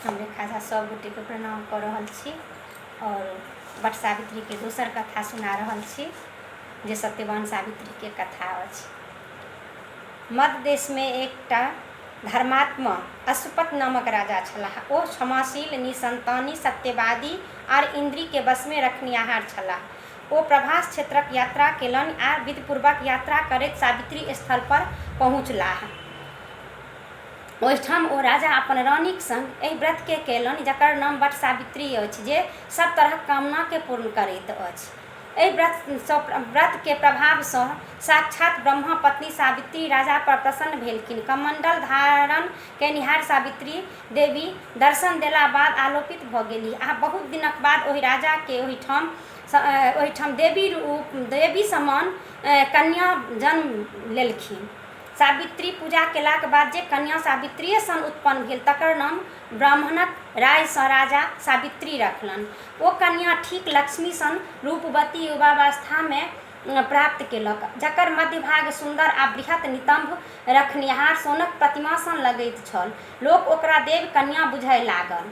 हम रेखा झा सभ गोटेके प्रणाम कऽ रहल छी आओर वट सावित्रीके दोसर कथा सुना रहल छी जे सत्यवान सावित्रीके कथा अछि। मध्य देशमे एकटा धर्मात्मा अशुपत नामक राजा छलाह। ओ क्षमाशील, निसन्तानी, सत्यवादी आर इन्द्रियके वशमे रखनिहार छलाह। ओ प्रभास क्षेत्रक यात्रा केलनि आ विधिपूर्वक यात्रा करैत सावित्री स्थल पर पहुँचलाह। ओहिठाम ओ राजा अपन रानीक संग एहि व्रतकेँ कयलनि जकर नाम वट सावित्री अछि जे सभ तरहक कामनाकेँ पूर्ण करैत अछि। एहि व्रतसँ व्रतके प्रभावसँ साक्षात ब्रह्मा पत्नी सावित्री राजा पर प्रसन्न भेलखिन। कमण्डल धारण कयनिहार सावित्री देवी दर्शन देला बाद आलोपित भऽ गेलीह आ बहुत दिनक बाद ओहि राजाके ओहिठाम ओहिठाम देवी रूप देवी समान कन्या जन्म लेलखिन। सावित्री पूजा केलाक बाद जे कन्या सावित्रिए सन उत्पन्न भेल तकर नाम ब्राह्मणक रायसँ राजा सावित्री रखलनि। ओ कन्या ठीक लक्ष्मी सन रूपवती युवावस्थामे प्राप्त केलक जकर मध्यभाग सुन्दर आ बृहत नितम्ब रखनिहार सोनक प्रतिमा सन लगैत छल। लोक ओकरा देवकन्या बुझय लागल।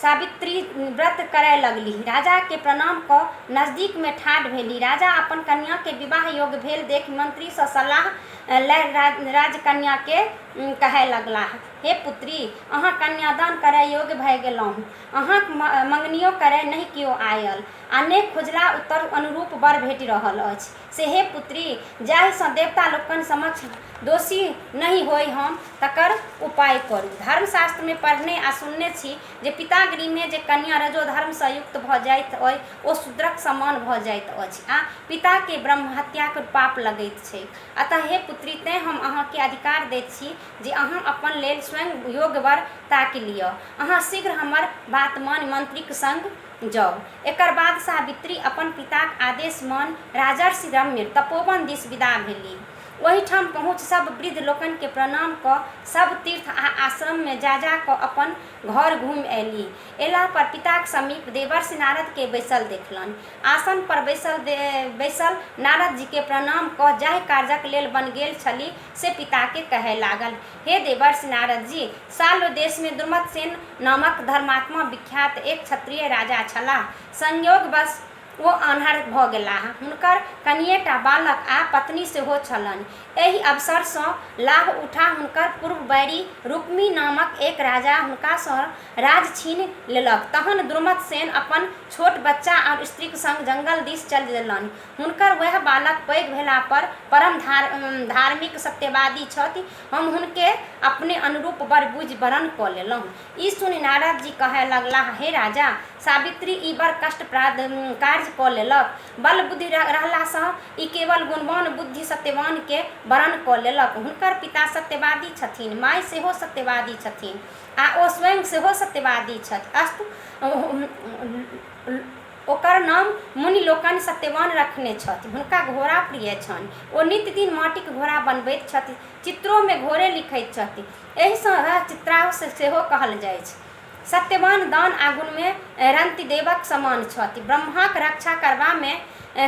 सावित्री व्रत करय लगलीह। राजाकेँ प्रणाम कऽ नजदीकमे ठाढ़ भेलीह। राजा अपन कन्याकेँ विवाह योग्य भेल देखि मंत्रीसँ सलाह लय राजकन्याकेँ कहय लगलाह, हे पुत्री! अहाँ कन्यादान करय योग्य भए गेलहुँ। अहाँक मंगनियो करय नहि केओ आयल आ ने खोजला उत्तर अनुरूप वर भेटि रहल अछि। से हे पुत्री! जाहिसँ देवता लोकनि समक्ष दोषी नहि होइ हम, तकर उपाय करू। धर्मशास्त्रमे पढ़ने आ सुनने छी जे पितागृहमे जे कन्या रजोधर्मसँ युक्त भऽ जाइत अइ ओ शूद्रक समान भऽ जाइत अछि आ पिताकेँ ब्रह्महत्याक पाप लगैत छैक। अतः हे पुत्री! तेँ हम अहाँकेँ अधिकार दैत छी जे अहाँ अपन लेल स्वयं योग्य वर ताकि लिअ। अहाँ शीघ्र हमर बात मानि मंत्रीक संग जाउ। एकर बाद सावित्री अपन पिताक आदेश मानि राजर्षि रम्य तपोवन दिस विदा भेलीह। ओहिठाम पहुँच सभ वृद्ध लोकनिकेँ प्रणाम कऽ सभ तीर्थ आ आश्रममे जा-जा कऽ अपन घर घूमि अयलीह। अयला पर पिताक समीप देवर्षि नारदकेँ बैसल देखलनि। आसन पर बैसल नारदजीकेँ प्रणाम कऽ जाहि कार्यक लेल वन गेल छलीह से पिताकेँ कहय लागल, हे देवर्षि नारदजी! शाल्व देशमे द्रुमत्सेन नामक धर्मात्मा विख्यात एक क्षत्रिय राजा छलाह। संयोगवश ओ आन्हर भऽ गेलाह। हुनकर कनिएटा बालक आ पत्नी सेहो छलनि। एहि अवसरसँ लाभ उठा हुनकर पूर्व बैरी रुक्मी नामक एक राजा हुनकासँ राज छीनि लेलक। तहन द्रुमत्सेन अपन छोट बच्चा आओर स्त्रीक संग जंगल दिस चलि देलनि। हुनकर वएह बालक पैघ भेला पर परम धार्मिक सत्यवादी छथि। हम हुनके अपने अनुरूप वर बुझि वरण कऽ लेलहुँ। ई सुनि नारदजी कहय लगलाह, हे राजा! सावित्री ई बड़ कष्टप्रद कार्य कऽ लेलक। बल-बुद्धि रहलासँ ई केवल गुणवान बुद्धि सत्यवानकेँ वरण कऽ लेलक। हुनकर पिता सत्यवादी छथिन, माय सेहो सत्यवादी छथिन आ ओ स्वयं सेहो सत्यवादी छथि। अस्तु, ओकर नाम मुनि लोकनि सत्यवान रखने छथि। हुनका घोड़ा प्रिय छनि। ओ नित दिन माटिक घोड़ा बनबैत छथि। चित्रोमे घोड़े लिखैत छथि। एहिसँ चित्राव सेहो कहल जाइछ। सत्यवान दान आ गुणमे रन्तिदेवक समान छथि। ब्रह्माक रक्षा करबामे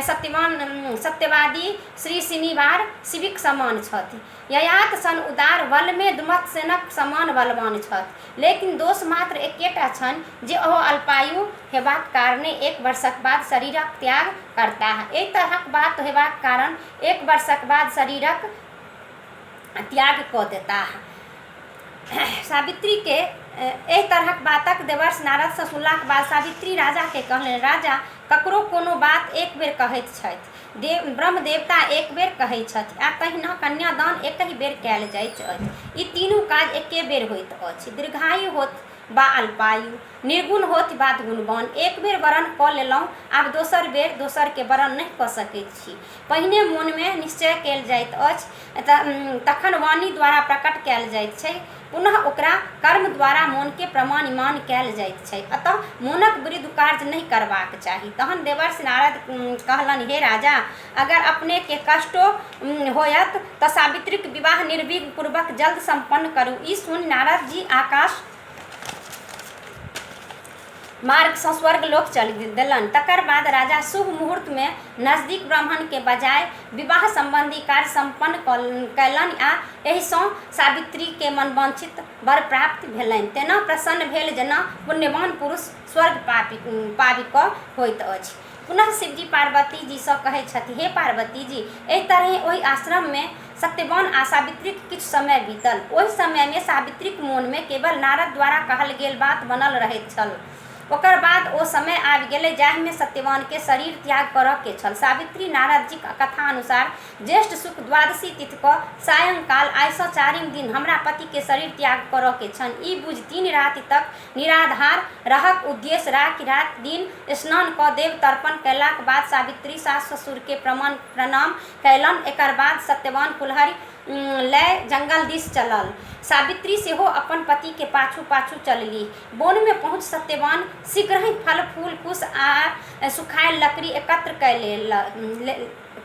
सत्यवान सत्यवादी श्री शनिवार शिविक समान छथि। ययात सन उदार बलमे द्रुमत्सेनक समान बलवान छथि। लेकिन दोष मात्र एकेटा छनि जे ओ अल्पायु हेबाक कारणे एक वर्षक बाद शरीरक त्याग करताह। एहि तरहक बात हेबाक कारण एक वर्षक बाद शरीरक त्याग कऽ देताह। सावित्रीके एहि तरहक बातक देवर्षि नारदसँ सुनलाक बाद सावित्री राजाके कहलनि, राजा! ककरो कोनो बात एक बेर कहैत छथि, देव ब्रह्मदेवता एक बेर कहैत छथि आ तहिना कन्यादान एकहि बेर कयल जाइत अछि। ई तीनू काज एके बेर होइत अछि। दीर्घायु होथि वा अल्पायु, निर्गुण होथि वा गुणवान, एक बेर वरण कऽ लेलहुँ, आब दोसर बेर दोसरके वरण नहि कऽ सकैत छी। पहिने मोनमे निश्चय कयल जाइत अछि तखन वाणी द्वारा प्रकट कयल जाइत छै, पुनः ओकरा कर्म द्वारा मोनकेँ प्रमाणिमान कयल जाइत छै। अतः मोनक विरुद्ध कार्य नहि करबाक चाही। तहन देवर्षि नारद कहलनि, हे राजा! अगर अपनेकेँ कष्टो होयत तऽ सावित्रीक विवाह निर्विघ्नपूर्वक जल्द सम्पन्न करू। ई सुनि नारदजी आकाश मार्गसँ स्वर्गलोक चलि देलनि। तकर बाद राजा शुभ मुहूर्तमे नजदीक ब्राह्मणकेँ बजाय विवाह सम्बन्धी कार्य सम्पन्न कयलनि आ एहिसँ सावित्रीकेँ मनवांछित वर प्राप्त भेलनि। तेना प्रसन्न भेल जेना पुण्यवान पुरुष स्वर्ग पाबि कऽ होइत अछि। पुनः शिवजी पार्वतीजीसँ कहैत छथि, हे पार्वतीजी! एहि तरहेँ ओहि आश्रममे सत्यवान आ सावित्रीक किछु समय बीतल। ओहि समयमे सावित्रीक मोनमे केवल नारद द्वारा कहल गेल बात बनल रहैत छल। ओकर बाद ओ समय आबि गेलै जाहिमे सत्यवानकेँ शरीर त्याग करऽ के छल। सावित्री नारदजीक कथा अनुसार ज्येष्ठ शुक्ल द्वादशी तिथि कऽ सायंकाल आइसँ चारिम दिन हमरा पतिकेँ शरीर त्याग करऽ के छनि ई बुझि तीन राति तक निराधार रहक उद्देश्य राखि राति-दिन स्नान कऽ देव-तर्पण कयलाक बाद सावित्री सासु-ससुरकेँ प्रणाम कयलनि। एकर बाद सत्यवान कुल्हड़ि लए जंगल दिस चलल। सावित्री सेहो अपन पतिकेँ पाछू-पाछू चललीह। बोनमे पहुँचि सत्यवान शीघ्रहि फल-फूल, कुश आ सुखायल लकड़ी एकत्र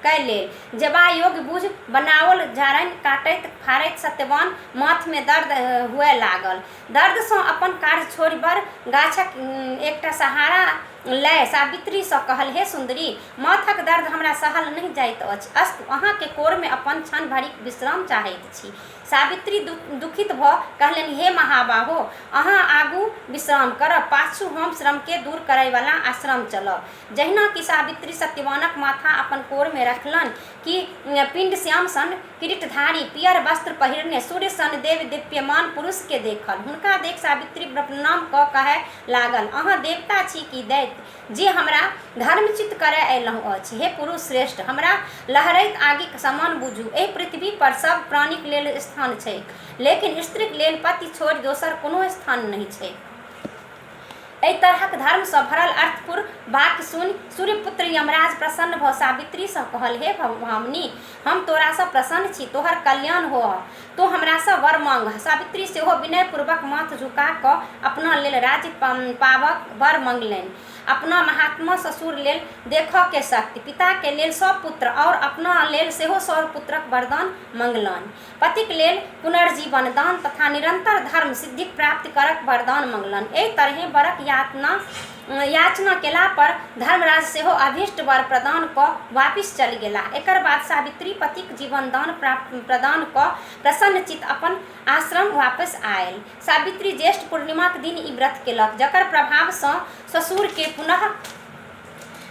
कए लेल। जेबा योग्य बुझि बनाओल जारनि काटैत-फाड़ैत सत्यवान माथमे दर्द हुअए लागल। दर्दसँ अपन कार्य छोड़ि बर गाछक एकटा सहारा लए सावित्रीसँ कहल, हे सुन्दरी! माथक दर्द हमरा सहल नहि जाइत अछि। अस्तु, अहाँक कोरमे अपन क्षण भरिक विश्राम चाहैत छी। सावित्री दुखित भऽ कहलनि, हे महाबाहो! अहाँ आगू विश्राम करब, पाछू हम श्रमकेँ दूर करयवला आश्रम चलब। जहिना कि सावित्री सत्यवानक माथा अपन कोरमे रखलनि कि पिण्डश्याम सन किरीटधारी, पीयर वस्त्र पहिरने सूर्य सन देदीप्यमान पुरुषकेँ देखल। हुनका देखि सावित्री प्रणाम कऽ कहय लागल, अहाँ देवता छी कि दैत्य जे हमरा धर्मच्युत करय अयलहुँ अछि? हे पुरुष श्रेष्ठ! हमरा लहरैत आगिक समान बुझू। एहि पृथ्वी पर सभ प्राणीक लेल स्थान छैक, लेकिन स्त्रीक लेल पति छोड़ि दोसर कोनो स्थान नहि छैक। एहि तरहक धर्मसँ भरल अर्थपूर्ण वाक्य सुनि सूर्यपुत्र यमराज प्रसन्न भऽ सावित्रीसँ कहल, हे भामिनी! हम तोरासँ प्रसन्न छी। तोहर कल्याण होअह। तोँ हमरासँ वर माँगह। सावित्री सेहो विनयपूर्वक माथ झुका कऽ अपना लेल राज्य पाबक वर मँगलनि। अपना महात्मा ससुर लेल देखऽ के शक्ति, पिता के लेल सौ पुत्र आओर अपना लेल सेहो सौ पुत्रक वरदान मँगलनि। पतिक लेल पुनर्जीवन दान तथा निरन्तर धर्म सिद्धिक प्राप्ति करक वरदान मँगलनि। एहि तरहें वरक याचना केला पर धर्मराज सेहो अभीष्ट वर प्रदान कऽ वापिस चलि गेलाह। एकर बाद सावित्री पतिक जीवनदान प्रदान कऽ प्रसन्नचित्त अपन आश्रम वापस आयल। सावित्री ज्येष्ठ पूर्णिमाक दिन ई व्रत केलक, जकर प्रभावसँ ससुरकेँ पुनः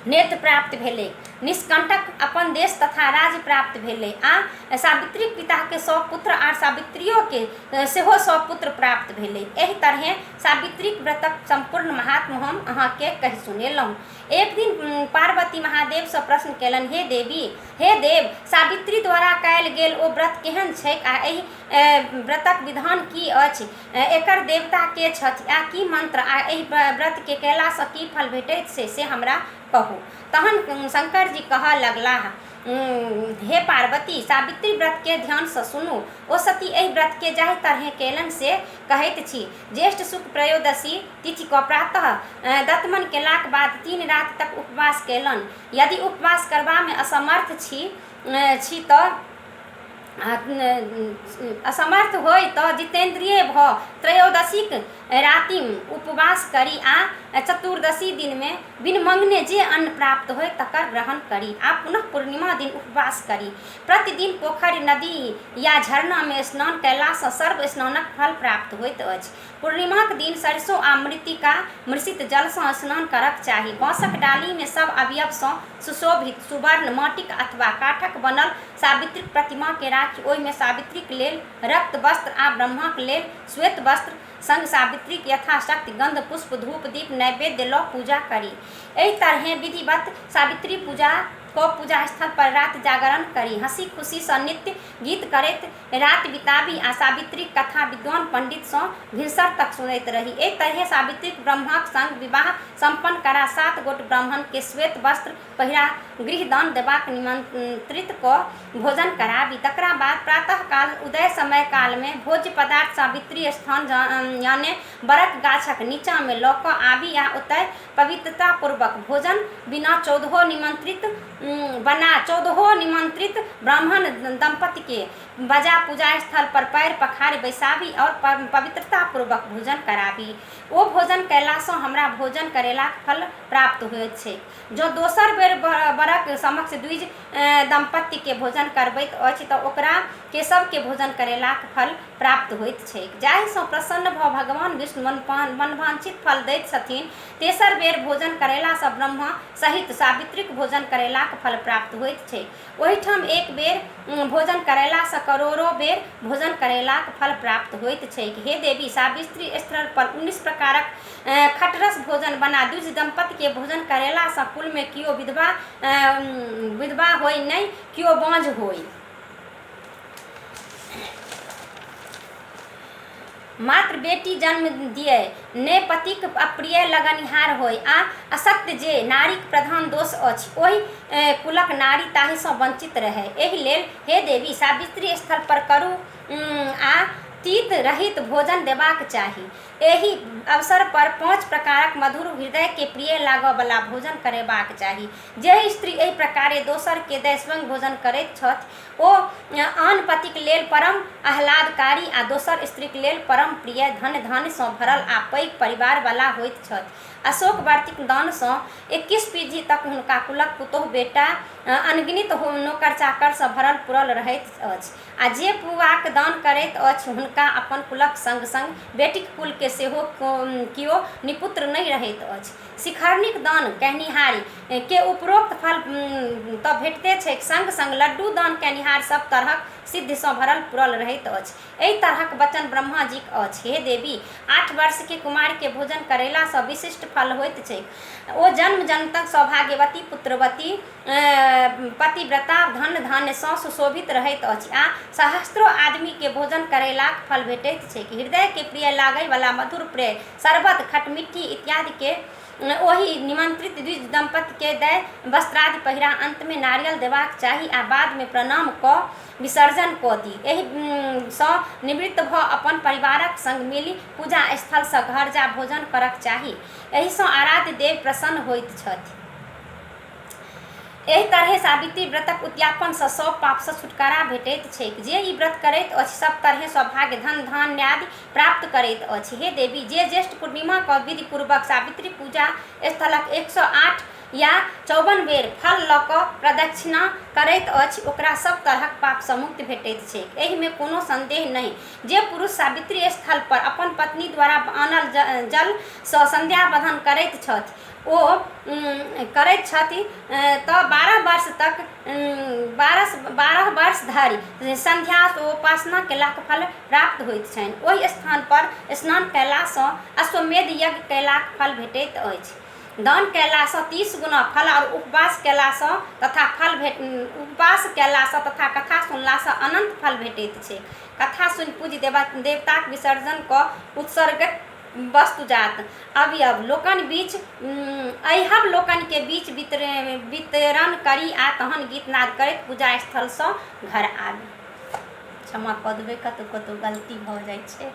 नेत्र प्राप्त भेलैक। निष्कंटक अपन देश तथा राज्य प्राप्त भेलै आ सावित्रीक पिताकेँ सौ पुत्र आर सावित्रियोकेँ सेहो सौ पुत्र प्राप्त भेलै। एहि तरहें सावित्रीक व्रतक सम्पूर्ण माहात्म्य हम अहाँकेँ कहि सुनेलहुँ। एक दिन पार्वती महादेवसँ प्रश्न कयलनि, हे देवी! हे देव! सावित्री द्वारा कयल गेल ओ व्रत केहन छैक आ एहि व्रतक विधान की अछि? एकर देवता के छथि आ की मंत्र आ एहि व्रतकेँ कयलासँ की फल भेटैत छै से हमरा कहू। तहन शंकरजी कहऽ लगलाह, हे पार्वती! सावित्री व्रतकेँ ध्यानसँ सुनू। ओ सती एहि व्रतकेँ जाहि तरहेँ कयलनि से कहैत छी। ज्येष्ठ शुक्ल त्रयोदशी तिथि कऽ प्रातः दतमनि केलाक बाद तीन राति तक उपवास कयलनि। यदि उपवास करबामे असमर्थ छी तऽ असमर्थ होइ तऽ जितेन्द्रिय भऽ त्रयोदशीक रातिम उपवास करी आ चतुर्दशी दिनमे बिन मङ्गने जे अन्न प्राप्त होय तकर ग्रहण करी आ पुनः पूर्णिमा दिन उपवास करी। प्रतिदिन पोखरि, नदी या झरनामे स्नान कयलासँ सर्व स्नानक फल प्राप्त होइत अछि। पूर्णिमाक दिन सरिसो आ मृत्तिका मिश्रित जलसँ स्नान करक चाही। बाँसक डालीमे सभ अवयवसँ सुशोभित सुवर्ण, माटिक अथवा काठक बनल सावित्रीक प्रतिमाकेँ राखि ओहिमे सावित्रीक लेल रक्त वस्त्र आ ब्रह्माक लेल श्वेत वस्त्र संग सावित्रीक यथाशक्ति गन्ध, पुष्प, धूप, दीप, नैवेद्य लऽ पूजा करी। एहि तरहेँ विधिवत सावित्री पूजा कऽ पूजा स्थल पर राति जागरण करी। हँसी-खुशीसँ नृत्य गीत करैत राति बिताबी आ सावित्रीक कथा विद्वान पंडितसँ भिनसर तक सुनैत रही। एहि तरहेँ सावित्रीक ब्रह्माक संग विवाह सम्पन्न करा सात गोट ब्राह्मणकेँ श्वेत वस्त्र पहिरा गृहदान देबाक निमंत्रित कऽ भोजन कराबी। तकरा बाद प्रातःकाल उदय समय कालमे भोज्य पदार्थ सावित्री स्थान याने बरक गाछक नीचाँमे लऽ कऽ आबी आ ओतय पवित्रतापूर्वक भोजन बिना चौदहो निमंत्रित बना चौदहो निमंत्रित ब्राह्मण दम्पतिकेँ बजा पूजा स्थल पर पैर पखारि बैसाबी आओर पवित्रतापूर्वक भोजन कराबी। ओ भोजन कयलासँ हमरा भोजन करेलाक फल प्राप्त होइत छैक। जँ दोसर बेर वरक समक्ष द्विज दम्पतिके भोजन करबैत अछि तऽ ओकरा केशवके भोजन करेलाक फल प्राप्त होइत छैक, जाहिसँ प्रसन्न भऽ भगवान विष्णु मनवांछित फल दैत छथिन। तेसर बेर भोजन करेलासँ ब्रह्मा सहित सावित्रीक भोजन करेलाक फल प्राप्त होइत छैक। ओहिठाम एक बेर भोजन करेलासँ करोड़ो बेर भोजन करेलाक फल प्राप्त होइत छैक। हे देवी, सावित्री स्थल पर 19 प्रकारक खटरस भोजन बना द्विज दम्पतिके भोजन करेलासँ कुलमे केओ विधवा होइ, नहि केओ बाँझ होइ। मात्र बेटी जन्म दिअय, ने पतिक अप्रिय लगनिहार होइ आ असत्य जे नारीक प्रधान दोष अछि, ओहि कुलक नारी ताहिसँ वंचित रहय। एहि लेल हे देवी, सावित्री स्थल पर करू आ तीत रहित भोजन देबाक चाही। एहि अवसर पर 5 प्रकारक मधुर हृदयके प्रिय लागऽवला भोजन करेबाक चाही। जे स्त्री एहि प्रकारे दोसरके दय स्वयं भोजन करैत छथि, ओ आन पतिक लेल परम आह्लादकारी आ दोसर स्त्रीक लेल परम प्रिय, धन धान्यसँ भरल आ पैघ परिवारवला होइत छथि। अशोक वर्तिक दानसँ 21 पीढ़ी तक हुनका कुलक पुतोहु बेटा अनगिनत नोकर चाकरसँ भरल पुरल रहैत अछि आ जे पुआक दान करैत अछि हुनका अपन कुलक संग संग बेटीक कुलके सेहो केओ निपुत्र नहि रहैत अछि। शिखरणीक दान कयनिहार के उपरोक्त फल तऽ भेटते छैक, संग संग लड्डू दान कयनिहार सब तरहक सिद्धिसँ भरल पुरल रहैत अछि। एहि तरहक वचन ब्रह्माजीक अछि। हे देवी, 8 वर्षके कुमारिके भोजन करेलासँ विशिष्ट फल होइत छैक। ओ जन्म जन्म तक सौभाग्यवती, पुत्रवती, पतिव्रता, धन धान्यसँ सुशोभित रहैत अछि आ सहस्त्रो आदमीके भोजन करेलाक फल भेटैत छैक। हृदयके प्रिय लागयवला मधुर प्रिय शरबत, खटमिट्ठी इत्यादिके ओहि निमंत्रित द्विज दम्पतिके दय वस्त्रादि पहिरा अंतमे नारियल देबाक चाही आ बादमे प्रणाम कऽ विसर्जन कऽ दी। एहिसँ निवृत्त भऽ अपन परिवारक संग मिलि पूजा स्थलसँ घर जा भोजन करक चाही। एहिसँ आराध्य देव प्रसन्न होइत छथि। एहि तरहे सावित्री व्रतक उद्यापनसँ सब पापसँ छुटकारा भेटैत छैक। जे ई व्रत करैत अछि सब तरहे सौभाग्य, धन धान्य आदि प्राप्त करैत अछि। हे देवी, जे ज्येष्ठ पूर्णिमा क विधिपूर्वक सावित्री पूजा स्थलक 108 या 54 बेर फल लऽ कऽ प्रदक्षिणा करैत अछि, ओकरा सब तरहक पापसँ मुक्ति भेटैत छैक। एहिमे कोनो संदेह नहि जे पुरुष सावित्री स्थल पर अपन पत्नी द्वारा आनल जलसँ संध्या बंधन करैत छथि, ओ करैत छथि तऽ 12 वर्ष तक 12 वर्ष धरि संध्या उपासना कयलाक फल प्राप्त होइत छनि। ओहि स्थान पर स्नान कयलासँ अश्वमेध यज्ञ कयलाक फल भेटैत अछि। दान कयलासँ 30 गुना फल और उपवास कयलासँ तथा उपवास कयलासँ तथा कथा सुनलासँ अनंत फल भेटैत छैक। कथा सुनि पूज्य देवताक विसर्जन कऽ उत्सर्गित वस्तुजात अवयव लोकनि बीच अहिब लोकनिके बीच वितरण करी आ तहन गीतनाद करैत पूजा स्थलसँ घर आबी। क्षमा कऽ देबै, कतहु कतहु गलती भऽ जाइ छै।